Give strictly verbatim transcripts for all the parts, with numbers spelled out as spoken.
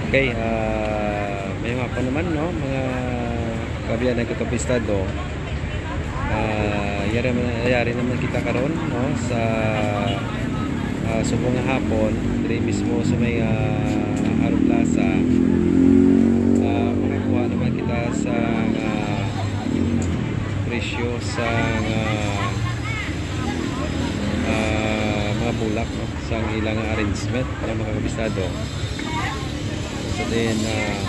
Okay, ah, maayong hapon naman, no, mga kaabyanan ko kabistado. Ah, yari, yari naman kita karon, no, sa, ah, subong nga hapon, diri mismo sa may, ah, Haro Plaza. Ah, makakuha naman kita sa, ah, presyo sa, ah, ah, mga bulak, no, sa ilang arrangement, mga kabistado. So then, ah,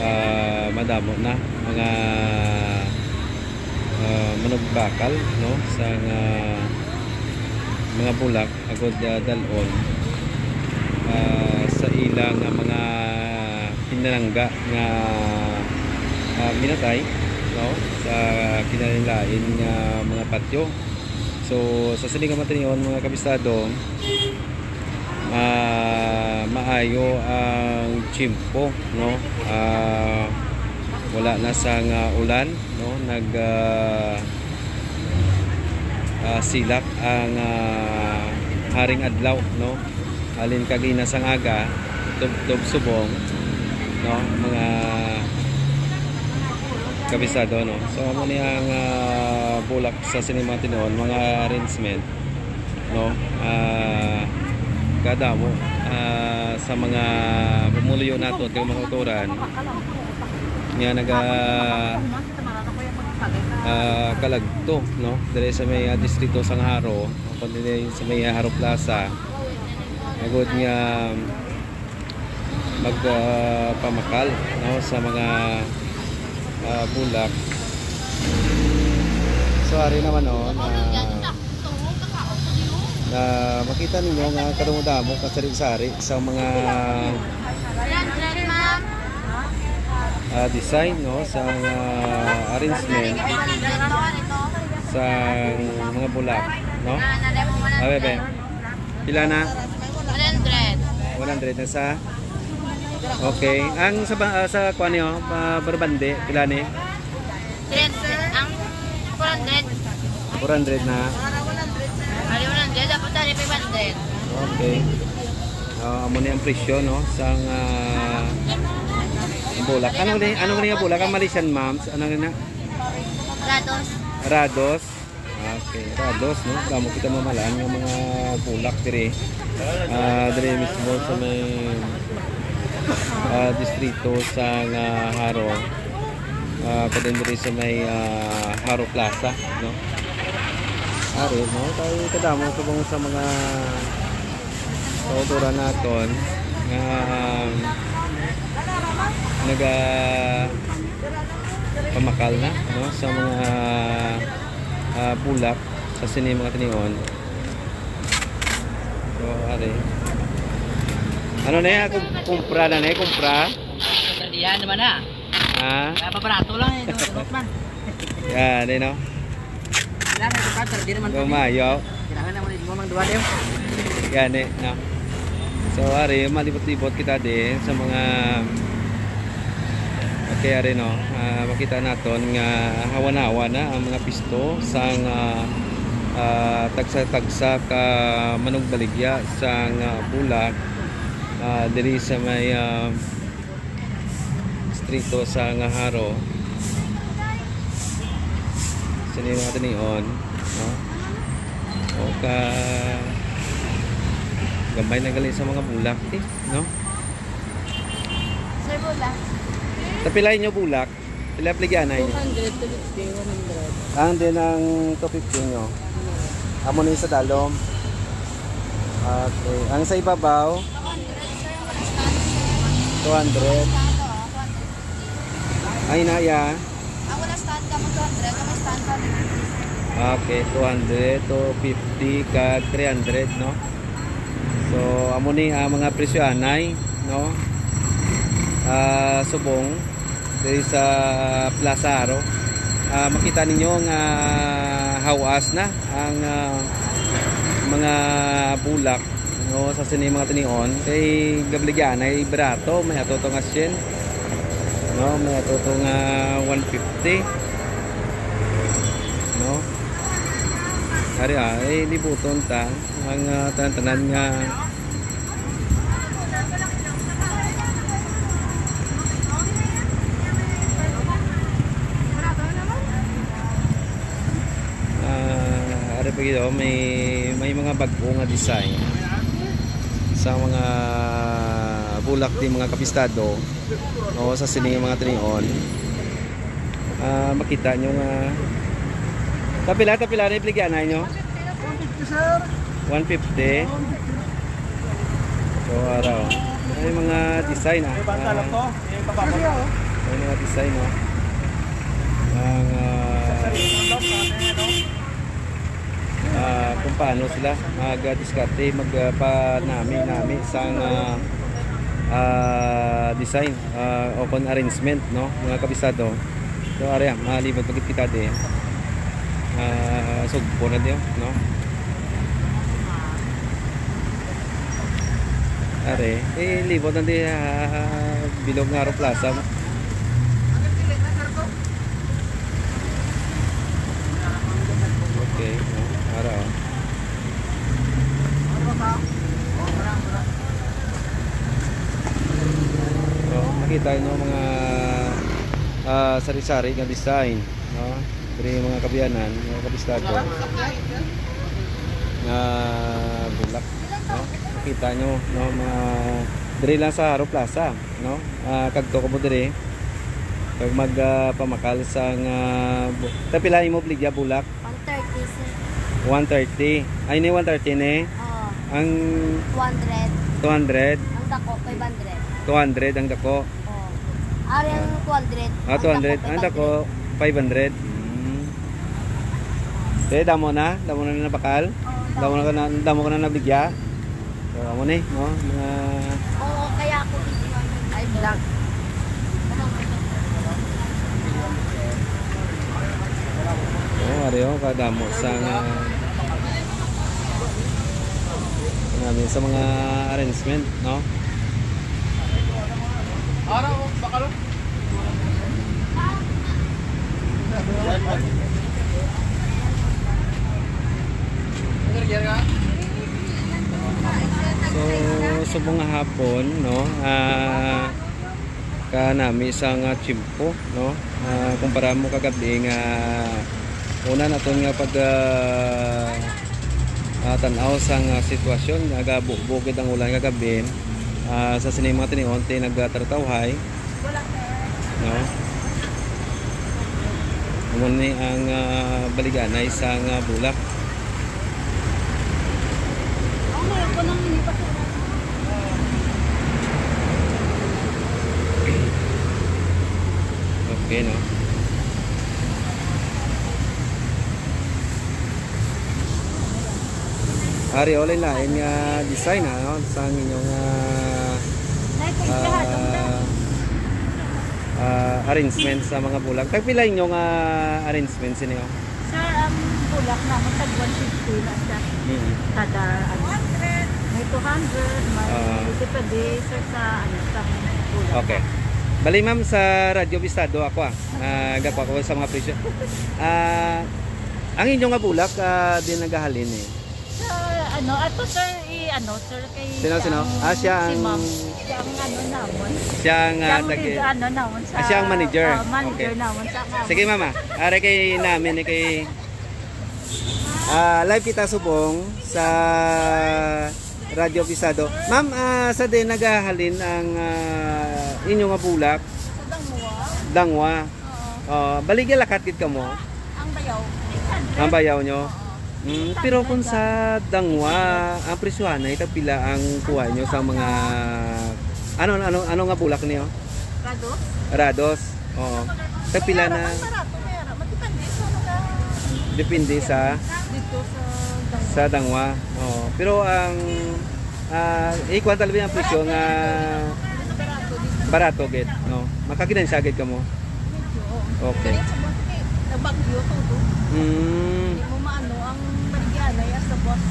ah, madamo na mga, ah, manugbakal, no, sa nga mga bulak agud, ah, dal-on, ah, sa ila nga mga pinalangga nga, ah, ginatay, no, sa kinalain-lain nga mga patyo. So, sa sini nga matinion, mga kabistado, ah, maayo ang tiyempo, no? Ah, wala na sang ulan, no? Nag, ah, ah, silak ang, ah, haring adlaw, no? Halin kagina sang aga, tubtob subong, no? Mga kabisado, no? So, amo ni ang, ah, bulak sa sini mga tinuon, mga arrangement, no? Ah, kadamo, ah, sa mga pumuluyo nato, kay mga kautoran nga naga, ah, kalagto, no? Diri sa may, ah, distrito sang Jaro, kundi sa may, ah, Jaro Plaza. Agud nga mag, ah, pamakal, no, sa mga, ah, bulak. So, ari naman, no, na, na makita ninyo nga kadamo-damo, kasari-sari sa mga, ah, design, no, sa mga arrangement sa mga bulak, no? Abe, be. Pila na? One hundred. One hundred na sa? Okay. Ang sa ba, ah, sa kuan niyo, pa Barabande, pila ni? Trend, ang four hundred. Four hundred na. Ari, one hundred, dapat ari five hundred. Okay. Ah, amo ni ang presyo, no? Sang, ah, bulak. Ano ni, ano ni ang bulak? Ang Malaysian, ma'am? Ano ni na? Rados. Rados. Okay, rados, no? Kamo kita mamalaan nga mga bulak diri. Ah, diri mismo sa may, ah, distrito sa nga Jaro. Ah, kadin diri sa may, ah, Jaro Plaza, no? Ari, no? Kay kadamo subong sa mga kautoran naton nga, um, naga pamakal na, no, sa mga, ah, bulak sa sini mga tinion. So, ari. Ano na yan? Kum-, kumpra na na, kumpra? Yan naman na. Ha? Kaya pabarato lang eh, itong man. Yan, eh, no? Kailangan ito pa, pero di naman pwede. Lumayo. Kailangan naman ito mang duwa, Deo. Yan, eh, no? So, ari, malibot-libot kita din sa mga, okay, ari, no? Ah, makita naton nga hawan-hawan na ang mga pisto sang, ah, ah, tagsa-tagsa ka manugbaligya sang, ah, bulak, ah, diri sa may, ah, distrito sa nga Jaro. Sini mga tinion, no? O ka gamay na gali sa mga bulak, eh, no? Sir, bulak. Sa pila inyo bulak? Pila pligyan na inyo? Two hundred, two fifty, one hundred. Ang din ang two fifty nyo. Amo ni sa dalom. Okay. Ang sa ibabaw? Two hundred. Ay, na, ya. Ang wala stand ka mo, two hundred. Ang may stand ka, three fifty, sir. Okay, two hundred, two fifty, kag three hundred, no? So, amo ni ang mga presyo anay, no? Ah, subong diri sa Plaza Jaro. Ah, makita ninyo nga hawas na ang, ah, mga bulak, no, sa sini mga tinion kay gabaligya na, eh, barato, may ato to nga syen, no, may ato to nga one fifty, no. Ari, ah, eh, libuton ta ang, ah, tanan-tanan nga, Dito, may, may mga bag-o nga design sa mga bulak ni mga kabistado, no, sa sini nga mga tinion. Ah, makita nyo nga. Tapila, tapila na ibligyan na nyo? One fifty, sir. One fifty. So, araw. May mga design, ah. May bangkalo Ah, ko. May baba ko. May mga design, ah. Ang, ah, ah, kung paano sila mag-diskarte, mag, ah, panami-nami sang, ah, ah, design, ah, o kon arrangement, no, mga kabisado. So, ari, ah, malibot pagkit kita di. Ah, sugpo na di, no? Ari, eh, libot na di, ah, bilog nga Aro Plaza. Okay, no? Ara, oh. So, makita nyo mga, ah, sari-sari nga design, no? Diri mga kabiyanan, mga kabistado. Nga bulak, no? Makita nyo, no? Mga, diri lang sa Aro Plaza, no? Ah, kagto ko mo diri. Pag mag, ah, pamakal sa nga bu-, tapila imo bligya bulak? One thirty, sir. One thirty. Ay, ni one thirty ni? Oo. Ang two hundred. Two hundred? Ang dako, five hundred. Two hundred ang dako. Oo. Ari ang Ah. two hundred. Ah, Ang two hundred. dako, Ang five hundred. dako, five hundred. Hmm. Eh, damo na? Damo na nabakal? Oo, Damo na ka na, damo ka na nabigya? So, amo ni, no? Mga Oo, kaya ako, ay, vlog. Oh, ari, oh, kadamo sa nga, namin sa mga arrangement, no? Araw, bakalo. So, subong nga hapon, no? Ah, kanami sa nga tiyempo, no? Ah, kumpara mo kagabi nga una naton nga pag, ah, ah, tan-aw sa nga sitwasyon, nagabubukid ang ulan kagabi. Ah, sa sini mga tinion, ti nagtaratawhay. No? Amo ni ang, ah, baliganay sa nga bulak. Okay, no? Ari, o, lain-lain nga design, ano, sa inyong, ah, ah, ah, arrangement sa mga bulak. Tagpila inyong, ah, arrangement sini, oh? Sir, ang bulak namon tag one fifty na siya. Mm. Kada, ano, may two hundred, may Ah. depende, sir, sa, ano, sa bulak. Okay. Bali, ma'am, sa Radyo Bistado ako, ah. Ah, gapa ko sa mga presyo. Ah, ang inyo nga bulak, ah, di nagahalin, eh. Sa, ano, ato, sir, i-, ano, sir, kay Sino, sino? siyang Ah, siya si ang ma'am. Siya ang, ano, namon. Siya ang, ah, Siya ang tagi-, lead, ano, namon sa, ah, siya ang manager. ah, manager Okay. namon sa, ah, Sige, ma'am, ah. Ari kay namin, eh, kay, ah, live kita subong sa Radyo Pisado. Ma'am, ah, sa din nagahalin ang, ah, inyo nga bulak? Sa Dangwa. Dangwa. Oo. Ah, baligya lakat gid kamo? Ang bayaw. Ang bayaw nyo? Oo. Mm, pero kung sa Dangwa, ang presyohan ay tagpila ang kuha nyo sa mga, ano, ano, ano nga bulak niyo? Rados. Rados. Oo. Tagpila May na? May barato, may ara. Magdepende sa mga Depende sa Dito sa Dangwa. Sa Dangwa. Oo. Pero ang, ah, ikuha talaga ang presyo nga Barato dito. Barato gid, no? Makaginansya gid kamo. Medyo, oo. Okay. Kaya sa mga, nabagyo to, to. Mm. Hindi mo maano ang baligyanay as the boss.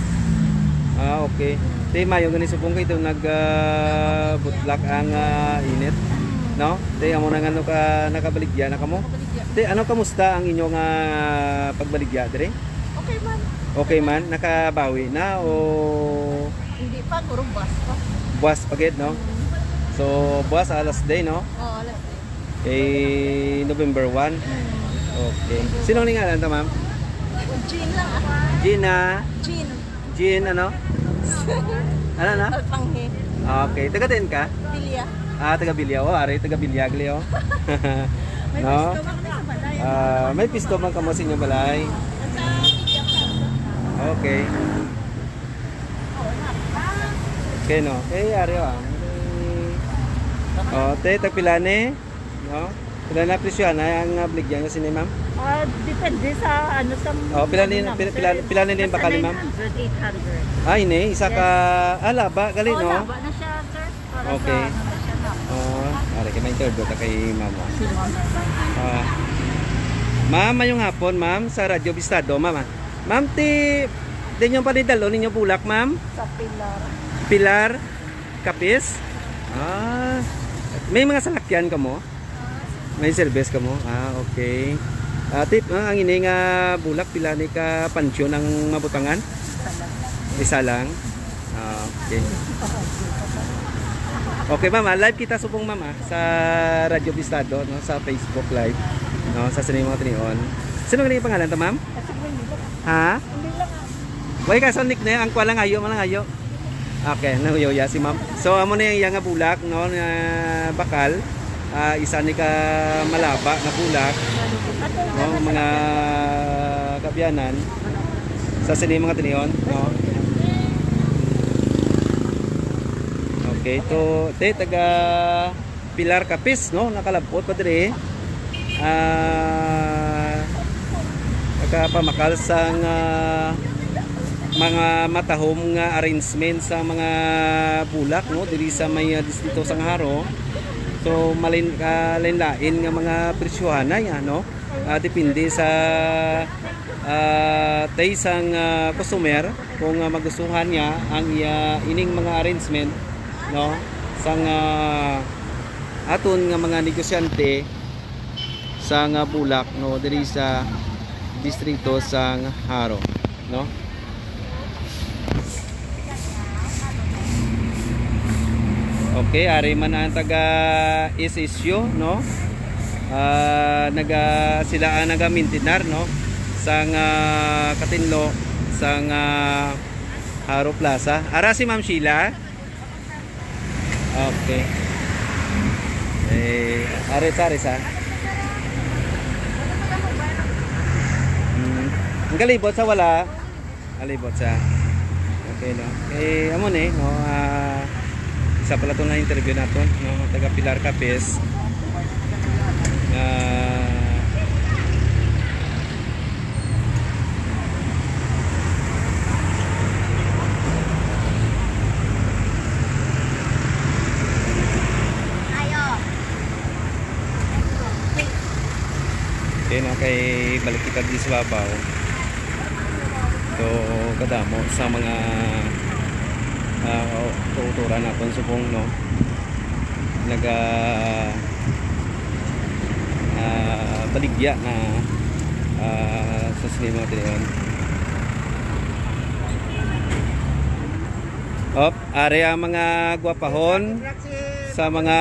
Ah, okay. Mm. Di mayo gani subong kay ito nag, ah, butlak ang, ah, init, Mm. no? Di amo na nga no ka, nakabaligya na kamo? Nakabaligya. Di, ano, kamusta ang inyong, ah, pagbaligya diri? Okay man. Okay man, nakabawi na o Hindi pa, puro buwas pa. Buwas pa gid, no? Mm. So, buwas, ah, last day, no? Oo, last day. Kay November one? Mm. Okay. Sino ang ngalan ta, ma'am? Jean lang ah. Gina. Jean. Jean, ano? Ano na? Alpanghe. Okay. Taga din ka? Bilya. Ah, taga Bilya. Oh, ari, taga Bilya, gali, oh. May No? pisto man kami sa balay. Ah, may pisto man kamo sa inyong balay. At sa Bilya pa. Okay. Okay, no? Okay, ari, oh. Oh, te, tagpila ni? No? Pila na presyo na ang, ah, baligya nga sini, ma'am? Ah, depende sa, ano, sa Oh, pila ni, ano, pila, sir. Pila, pila ni Basta bakal ni, ma'am? Nine hundred, eight hundred. Ay, ni, isa Yes. ka, ah, laba, gali, Oh, no? Laba na siya, sir. Para Okay. sa, ano, siya na. Oh, ari kay may interview ta kay ma'am, oh. Si ma'am. Ah. Ma'am, mayong hapon, ma'am, sa Radyo Bistado, ma'am, ah. Ma'am, ti, di nyo pa nidalo ninyo bulak, ma'am? Sa Pilar. Pilar? Kapis? Ah, may mga salakyan kamo? May service kamo? Ah, okay. Ah, tip, ah, ang ini nga bulak, pila ni ka pansyon ang mabutangan? Isa lang. Ah, okay. Okay, ma'am, ah, live kita subong, ma'am, ah, sa Radyo Bistado, no, sa Facebook Live, no, sa sini mga tinion. Sino nga pangalan to, ma'am? Ha? Way ka sa nick na ang kuha lang ayo, malang ayo. Okay, nauyaw-ya si ma'am. So, amo na yung iya nga bulak, no, na bakal. Ah, isa ni ka malaba nga bulak, no, mga kaabyanan. Sa sini mga tinion, no. Okay, to, te, taga Pilar Capiz, no, nakalabot pa diri. Ah, nakapamakal sang, ah, mga matahom nga arrangement sa mga bulak, no, diri sa may, ah, distrito sang Jaro. So, malin-, ah, lain-lain nga mga presyohanay, ah, no? Ah, depende sa, ah, taste sang, ah, customer kung, ah, magustuhan niya ang iya ining mga arrangement, no, sang, ah, aton nga mga negosyante sang, ah, bulak, no, diri sa distrito sang Jaro, no. Okay, ari man ang taga S S U, no? Ah, naga, sila ang nagamintinar, no? Sang, ah, katinlo, sang, ah, Jaro Plaza. Ara si Ma'am Sheila. Okay. Eh, ari sa, ari sa. Hmm. Ang kalibot sa wala. Alibot sa. Okay, no? Eh, amo ni, no? Ah, isa pala to na interview naton, no? Taga Pilar Capiz. Ah, Okay, no? Kay balik kita di sa babaw. So, kadamo sa mga, ah, kauturan naton subong, no? Naga, ah, baligya na, ah, sa sini mga tinion. Op, ari ang mga gwapahon sa mga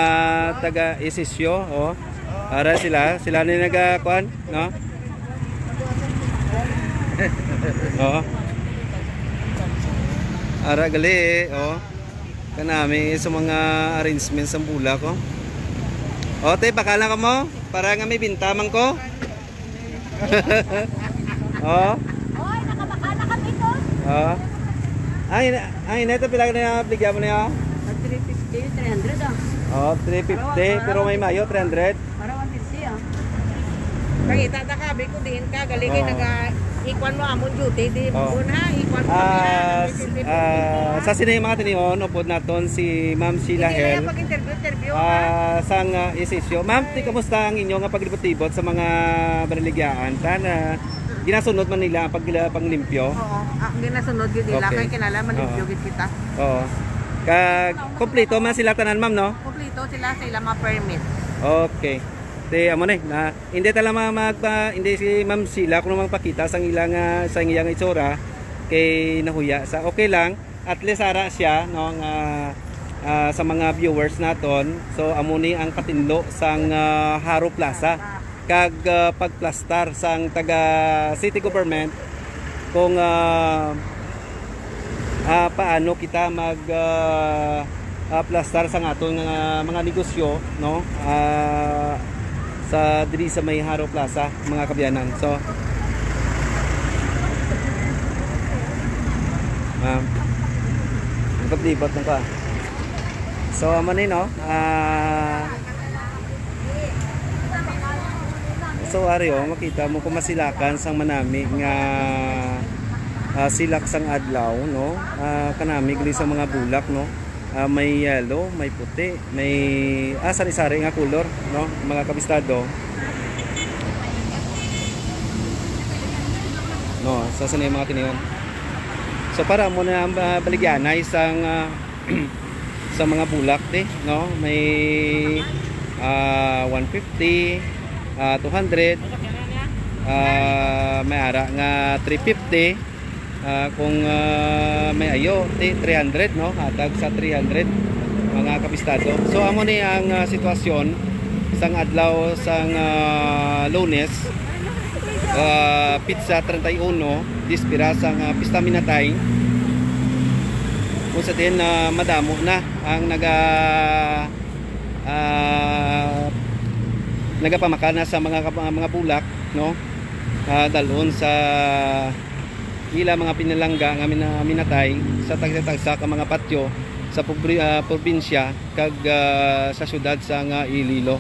taga S S U, oh. Ara sila, sila ni naga, kuan, no? Oh. Ara gali, oh. Kanami sa mga arrangements sang bulak, oh. Oh, te, bakal na kamo? Para nga may binta man ko. Oh. Oy, nakabakal na kami to. Oh. Ay, na-, ay, neto pila na bigyan mo niya? Tag three fifty, three hundred, ah. Oh, three fifty, pero may mayo, three hundred. Para one fifty, ah. Pangita na ka, abi ko diin ka, gali kay Oo. Naga, ikuan mo amon duty, di Oo. Mo na, ikuan mo Ah, na, s-, ah, sa sini mga tinion, upod naton si Ma'am Sheila Hindi na Hel. Pag-interview, interview, ha? Ah, sang, ah, isisyo. Ma'am, ti, kamusta ang inyo nga paglibot-libot sa mga baliligyahan? Tan, ah, ginasunod man nila ang pag-, panglimpyo? Oo, ah, ginasunod gyud nila. Okay. Kay kinala, malimpyo Oo. Gyud kita. Oo. Ka-, kompleto man sila tanan, ma'am, no? Kompleto sila sa ilang mga permit. Okay. Ti, amo ni, na, hindi ta lang ma-, magpa-, hindi si Ma'am Sheila kuno magpakita sang ila nga, sang iya nga itsura, kay nahuya sa, okay lang, at least ara siya, no, nga, ah, sa mga viewers naton. So, amo ni ang katinlo sang, ah, Jaro Plaza. Kag, ah, pagplastar sang taga city government kung, ah, ah, paano kita mag, ah, ah, plastar sa aton nga mga negosyo, no? Ah, sa diri sa may Jaro Plaza, mga kaabyanan. So, ah, libat-libat lang ka. So, amo ni, no? Ah, so, ari, oh, makita mo kung masilakan sang manami nga, ah, silak sang adlaw, no? Ah, kanami gali sa mga bulak, no? Ah, may yellow, may puti, may, ah, sari-sari nga kulor, no, mga kabistado. No, sa sini mga tinion. So, para mo na ang, ah, baligyanay sang, ah, sa mga bulak, te, no? May, ah, one fifty, ah, two hundred, ah, may ara nga three fifty, ah, kung, ah, may ayo, ti, three hundred, no? Hatag sa three hundred, mga kabistado. So, amo ni ang, ah, sitwasyon sang adlaw sang, ah, Lunes, ah, pitsa treinta y uno, dispira sang, ah, Pista Minatay. Kung sa din, ah, madamo na ang naga, ah, nagapamakana sa mga kap-, mga bulak, no? Ah, dalon sa ila mga pinalangga nga mina-, minatay sa tagsa-tagsa ka mga patyo sa pobri-, ah, probinsya kag, ah, sa siyudad sa nga Iloilo,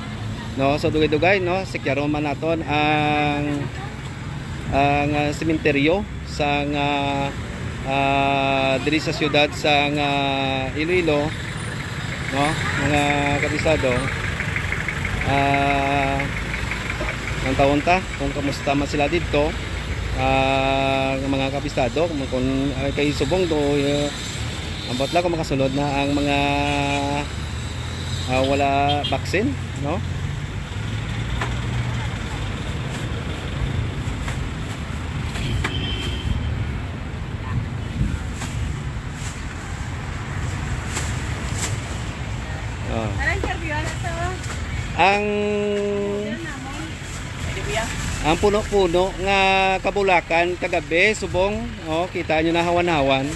no? So, dugay-dugay, no, sikyaron man naton ang, ang, ah, sementeryo sa nga, ah, diri sa siyudad sa nga Iloilo, no, mga kabisado. Ah, ang taon ta kung kamusta man sila didto, ah, nga mga kabisado, kung, kung, ah, kay subong do, ah, ambot lang kung makasulod na ang mga, ah, wala vaccine, no? Oh. Parang interview na to. Ang, Ano namon? Pwede, kuya? Ang puno-puno nga kabulakan kagabi, subong, oh, kita nyo na hawan-hawan.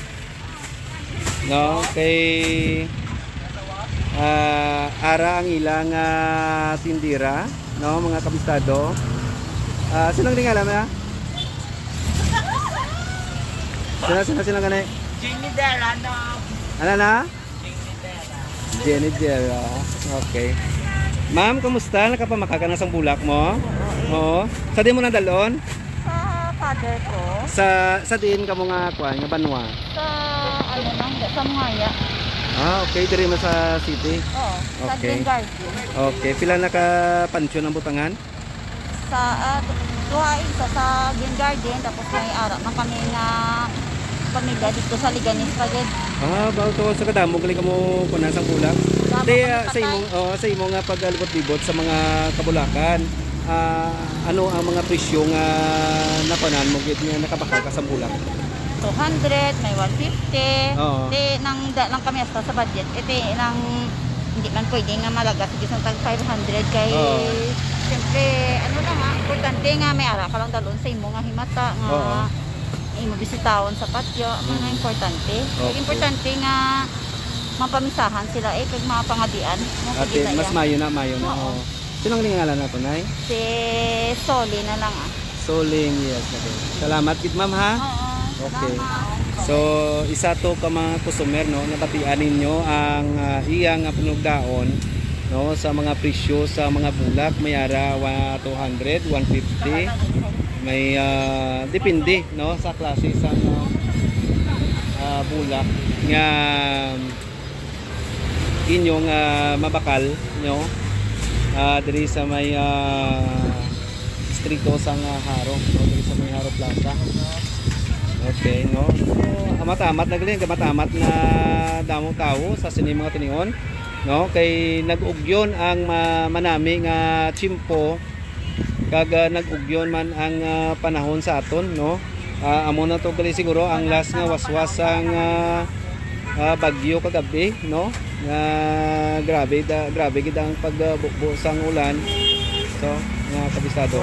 No, kay, ah, ara ang ilang, ah, tindera, no, mga kabistado. Ah, sinong ringalan na? Sino, sino, sino gani? Jimmy Dela, no? Ano na? Jenny Dela. Okay. Ma'am, kumusta? Nakapamaka ka na sang bulak mo? Oo. Sa di mo nadalon? Sa father ko. Sa, sa diin ka mo nga kuan, nga banwa? Sa, ano lang, sa Mungaya. Ah, okay. Diri mo sa city? Oo, sa Okay. Green Garden. Okay. Pila na ka pansyon ang butangan? Sa, ah, duha, isa sa Green Garden, tapos may ara man kami nga pamilya dito sa Leganes pa gid. Ah, ba, to sa kadamo gali kamo kunan sa bulak? Damo Te, kami ah, sa patay. Imong, oh, sa imo nga pagalibot-libot sa mga kabulakan, ah, ano ang mga presyo nga nakunan mo gid nga nakabakal ka sa bulak? Two hundred, may one fifty. Oo. Di, nang da lang kami hasta sa budget. Iti, nang, hindi man pwede nga malaga, sige, sa tag five hundred kay, Oo. Siyempre, ano lang, ah, importante nga may ara ka lang dalon sa imo nga himata, nga Oo. imo bisitahon sa patyo, mga Mm. importante. Okay. Importante nga mapamisahan sila, eh, kag mapangadian. Ate, mas mayo na, mayo na, Oo. oh. Sino ang ngalan nato, Nay? Si Soli na lang, ah. Soling, yes, okay. Salamat gid, ma'am, ha? Oo, Okay. salamat. So, isa to ka mga customer, no, nabatian ninyo ang, ah, iya nga panugdaon, no, sa mga presyo sa mga bulak, may ara wa-, two hundred, one fifty, may, ah, depende, no, sa klase sa, ah, bulak nga inyong, ah, mabakal nyo, ah, diri sa may, ah, distrito sa nga Jaro, no, diri sa may Jaro Plaza. Okay, no? So, amat-amat na gali, amat-amat na damo tawo sa sini mga tinion, no? Kay nag-ugyon ang ma-, manami nga tiyempo, kag, ah, nag-ugyon man ang, ah, panahon sa aton, no? Ah, amo na to gali siguro ang last nga waswas sang, ah, ah, bagyo kagabi, no? Nga grabe da, grabe gid ang pagbubo sang ulan. So, mga kabisado.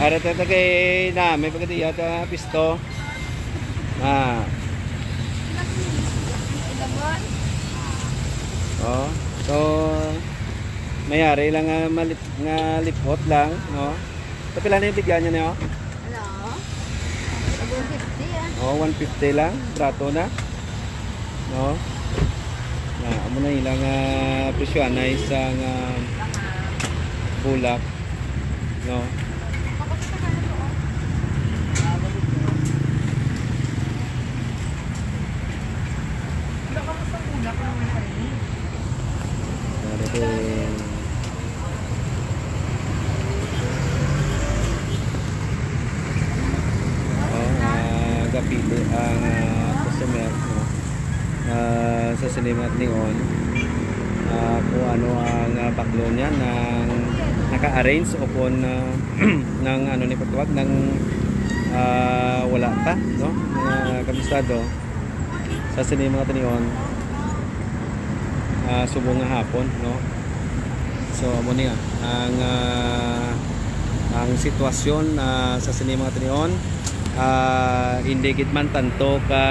Para tayo kay na, may pagkatiya ta pisto. Ah. Oh, so mayari lang nga malip, nga lipot lang, no? Kapila na yung bigyan niya niyo? Ano? One fifty, ah. Oh, one fifty lang, barato na. No? Na, amo na ilang, ah, presyo, anay sa nga bulak, no? Darating. Oh, ah, gapili ang, ah, customer, no? Ah, sa sini mga tinion, ah, kung ano ang, ah, baklo niya nang naka-arrange o kung, ah, nang ano ni pagtawag, nang, ah, wala pa, no? Mga kabisado. Sa sini mga tinion, ah, subong nga hapon, no? So, amo ni, ah, ang, ah, ang sitwasyon, ah, sa sini mga tinion, ah, hindi gid man tanto ka,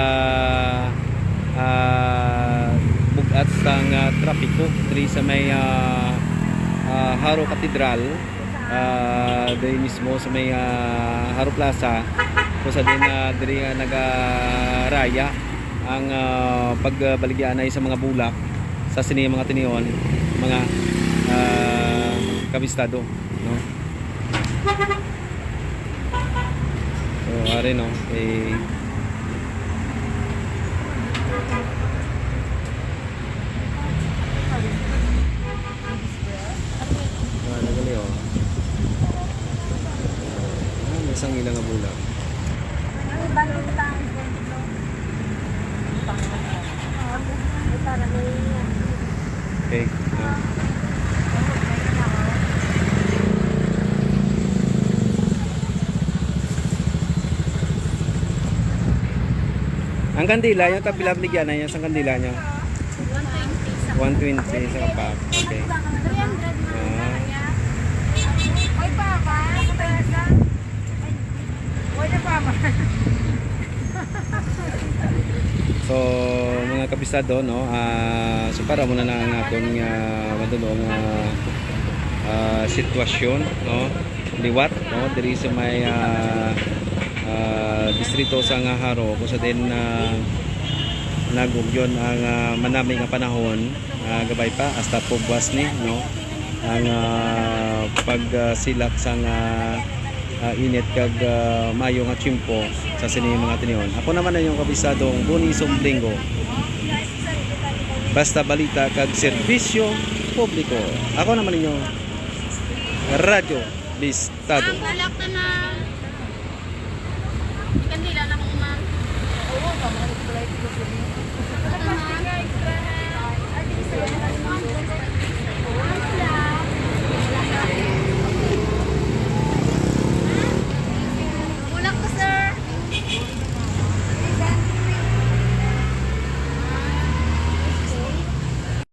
ah, bug-at sang, ah, trapiko diri sa may, ah, ah, Jaro Cathedral. Ah, diri mismo sa may, ah, Jaro Plaza, kung sa din, ah, diri nga nagaraya ang, ah, pagbaligyaanay sa mga bulak sa sini mga tinion, mga, ah, kabistado, no? So, ari, no, eh, Ah, nagali, oh. Ah, may isang ila nga bulak. Ang ibang kita ang para may Okay. Ah. Ang kandila, yung tagpila baligyanan niya sa kandila niya? One twenty sa One twenty sa kapak. Okay. Three hundred na. Ah. Oy, papa, papa. Oy, na, papa. So, mga kabisado, no, ah, so para muna na ang akon nga madulong nga, ah, sitwasyon, no, liwat, no, diri sa may, ah, ah, distrito sa nga Jaro, kung sa din, ah, nagugyon ang, ah, manami nga panahon, ah, gabay pa hasta pugwas ni, no, ang, ah, pagsilak sang, ah, ah, init kag, ah, maayo nga tiyempo sa sini mga tinion. Ako naman ang inyong kabisadong Boni Sumblingo. Basta balita kag serbisyo publiko. Ako naman inyong Radyo Bistado. Ang bulak na na. Kandila na kung ma-